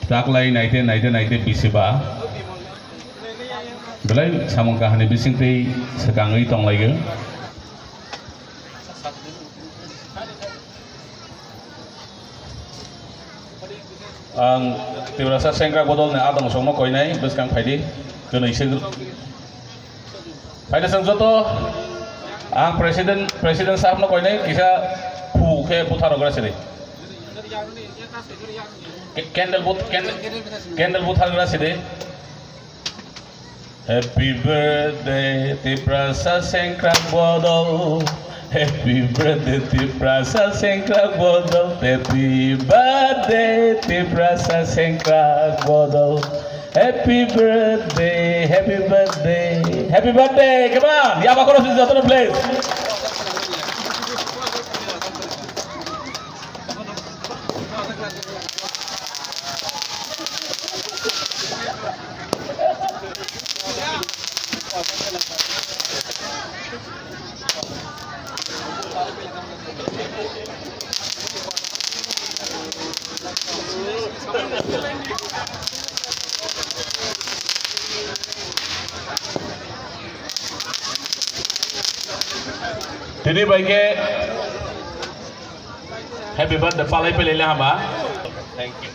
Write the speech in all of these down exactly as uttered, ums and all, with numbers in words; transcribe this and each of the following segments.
Taklai naite, naite, naite bisiba. Belai samung kahani bisingtwi swkangwi tonglaio. Ang Tiprasa Sengkrak Bodolni adong songno koinai, bwskang phaidi, kwnwi se. Phaidi chwng joto, ang president, president sahapno koinai, kisa phu khe buthar rok sidi. Ke-, candle but, candle, candle buthar sidi. Happy birthday, Tiprasa Sengkrak Bodol. Happy birthday, Tiprasa Sengkrak Bodol. Happy birthday, Tiprasa Sengkrak Bodol. Happy birthday, happy birthday, happy birthday. Come on, yaba khoro sidi jotono, please. Tini bai khe happy birthday palai pele le hama. Thank you.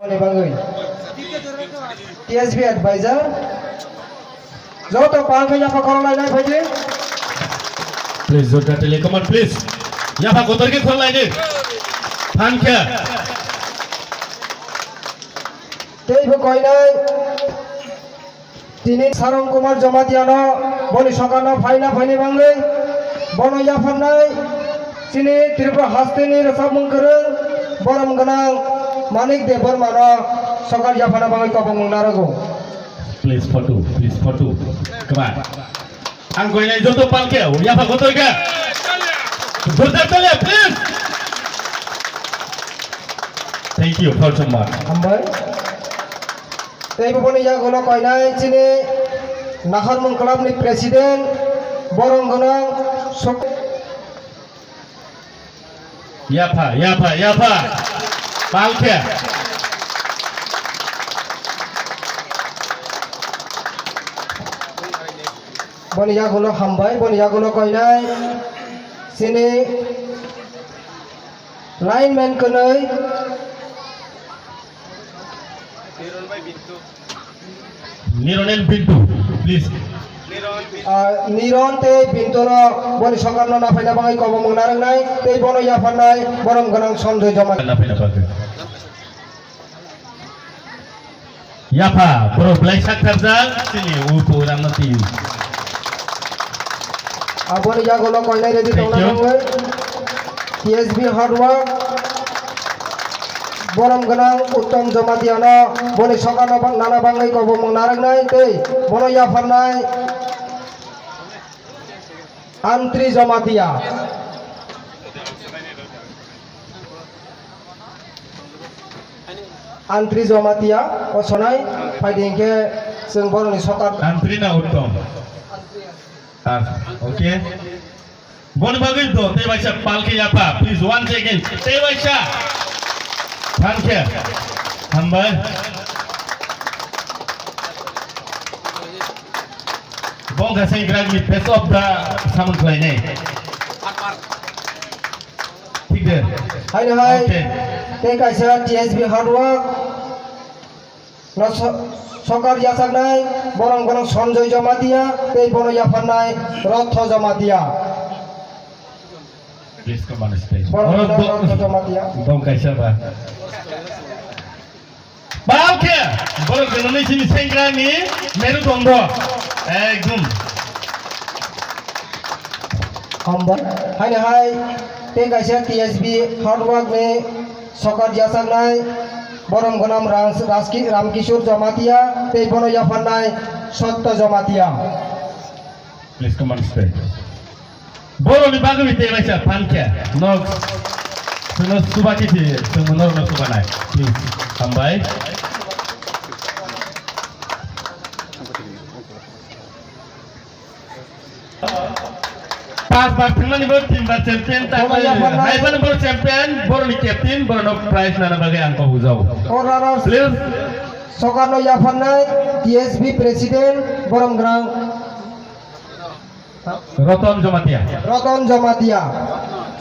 Ni bagwi T S B advisor joto pal khe yapha khorok lainai phaidi. Please, Durga Tele, come on, please. Yapha kotor khe khorok laidi. Thank you. Tei bo koinai. Tini Sarong Kumar Jomatiano boni sokarno phaina phaini bagwi bono yapharnai chini Tripura hasteni rwchapmung kwrwng borom gwnang Manik Debbarmano sokar yapharna bagwi kobongmung narwgo. Please photo, please photo. Come on. Ang koinai joto palke yapha kotor kha. Durga Tele, please. Thank you, Khorchomma. Hambai. Tei boni yagulo koinai chini Naharmung Club ni president, borong gwnang Sok-, yapha, yapha, yapha. Palke. Boni yagulo hambai, boni yagulo koinai chini lineman kwnwi. Niron and Bintu, please. Ah, Niron tei Bintu no boni sokarno naphaina bagwi kobongmung narwknai tei bono yapharnai borom gwnang Sanjoy Joma. Naphaina bagwi. Yapha, borok belai sak tharjak, chini upo rangno twi. Aboni yagulo koinai ready tongna nangwi. T S B Hardwork, borom gwnang Uttom Jomatiano boni sokarno bang-, nana bagwi kobongmung narwknai tei bono yapharnai Antri Jomatia. Antri Jomatia, o sonai, phaidi hinkhe chwng borokni sokar. Antri na Uttom? Ah, okay. Boni bagwi do, tei waisa palke yapha, please, once again, tei waisa. Thank you. Hambai. Bongkha Sengkrakni best of the samung khlainai. Thik de? Haino hai, okay. Tei kaisa T S B Hardwork no so-, sokar yachaknai, borong borong Sanjoy Jamatia, tei bono yapharnai Rotho Jamatia. Please come on stage. Borong borong Rotho Jamatia. Bong kaisa ba. Bang khe, borok gwnangni simi sengkrakni meru tongbo. Ekdom. Hambai. Haino hai, tei kaisa T S B Hardwork ni sokar yachaknai, borom gwnang Ram-, Raski-, Ramkishore Jamatia, tei bono yapharnai Sotto Jamatia. Please come on stage. Boroni bagwi tei waisa phan khe nok chwngno chuba khe si chwngno norokno chubanai. Please, hambai. Pas bar thwngmani bo tin bar champion ta. Bono yaphar nai. Hai phano bo champion, boroni captain, borno prize nana bagwi ang kok bujao. Order. Please. Sokarno yapharnai T S B President Boromgrang. Roton Jamatia. Roton Jamatia.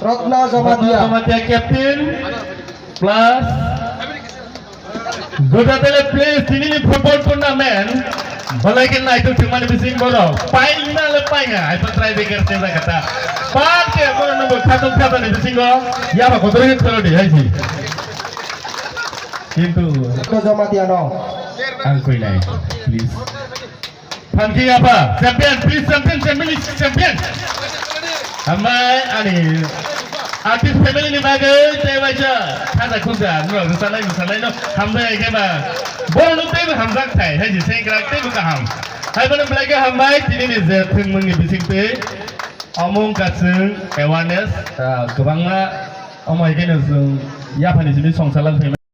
Rotna Jamatia. Roton Jamatia captain plus Godatele please, tinini football tournament. Balai ke naitu thwngmani bising borok. Paina le paina. Hai pa try beker se jaga ta. Pat ke borok nungbo khatung khatani bisingo. Yaba kotor ke thalo di hai si. Kintu. Roton Jamatia no. Ang koi nai. Please. Thank you, apa. Champion, please, champion, champion, champion. Hambai, ani artist family ni bagwi tei waisa khaja khuja, no, rwchalai, rwchalai, no, hambai, khe ba. Borok no teibo hamjak thai, hai je, sengkrak teibo kaham. Hai bono belai khe hambai, tini ni je thwngmung ni bising twi. Omung katswng awareness, ah, kwbangma, omo hai khe no chwng yaphani simi songsa lang phaima.